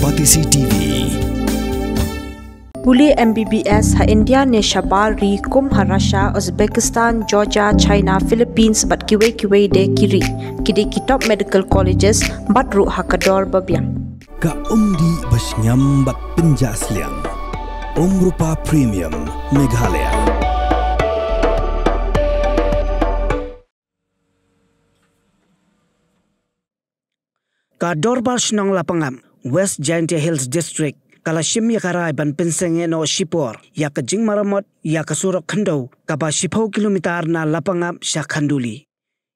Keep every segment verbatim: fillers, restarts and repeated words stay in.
Batesi T V. Pule M B B S ha India ne shabar ri kum ha Russia, Uzbekistan, Georgia, China, Philippines bad kiwei kiwei de ki ri. Ki dei ki top medical colleges bad ruh ha ka dor ba biang. Ka umdih ba shngiam bad pynjah sliang. Umrupa Premium Meghalaya. Ka Dorbar Shnong Lapangap, West Jaintia Hills District, ka la shim ïa ka rai ban pynsangeh noh shipor ïa ka jingmaramot ïa ka surok khyndew kaba shiphew kilometer na Lapangap sha Khanduli.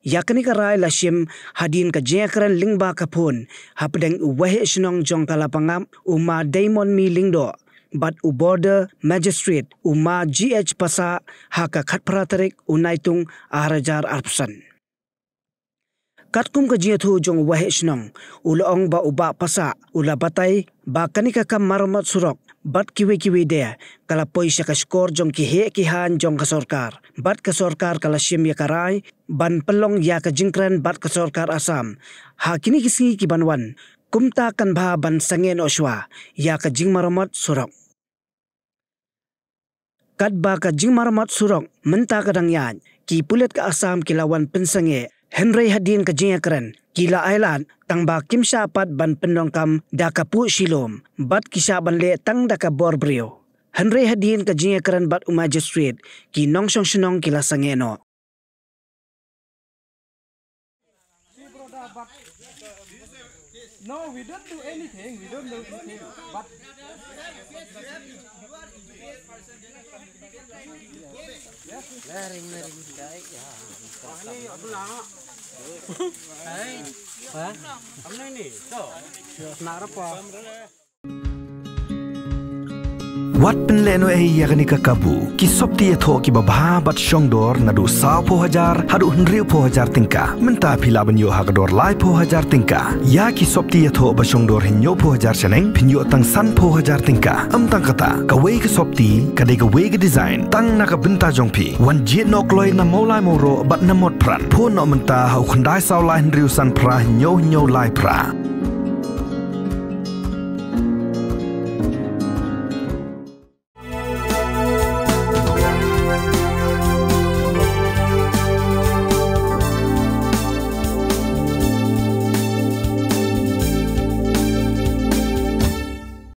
Ïa kane ka rai la shim hadien ka jingïakren lyngba ka phone hapdeng u Waheh Shnong jong ka Lapangap, u Ma Diamondmi Lyngdoh, bad u Border Magistrate, u Ma G H Passah, ha ka khatphra tarik u Naitung arhajar arphew san. Katkum ka jingïathuh jong u Waheh Shnong, u la ong ba u Bah Passah u la batai ba kane ka kam maramot surok bad kiwei kiwei de ka la poi sha ka shkor jong ki heh ki haiñ jong ka sorkar, bad ka sorkar ka la shim ïa ka rai ban pynlong ïa ka jingkren bad ka sorkar Assam ha kine ki sngi ki ban wan, kumta kan bha ban sangeh noh shuwa ïa ka jingmaramot surok. Katba ka jingmaramot surok mynta ka dang ïaid, ki pulit ka Assam ki la wan pynsangeh, hynrei hadien ka jingïakren ki la ailad tang ba kim shah pat ban pyndonkam da ka puh shilom, bad ki shah ban leh tang da ka bor briew. Hynrei hadien ka jingïakren bad u Magistrate, ki nongshong shnong ki la sangeh noh. No, we don't do anything. We don't do anything. But Wat pynlehnohei ïa kane ka kabu. Ki sopti ïathoh kiba bha bad shongdor naduh sawphew hajar haduh hynriewphew hajar tyngka. Mynta phi lah ban ïoh ha ka dor laiphew hajar tyngka. Ïa ki sopti ïathoh ba shongdor hynñiewphew hajar shaneng, phin ïoh tang sanphew hajar tyngka. Ym tang kata, kawei ka sopti ka dei kawei ka design tang na ka bynta jong phi. Wan jied noh kloi na Mawlai Mawroh bad na Motphran. Phone noh mynta ha u khyndai saw lai hynriew san phra hynñiew hynñiew lai phra.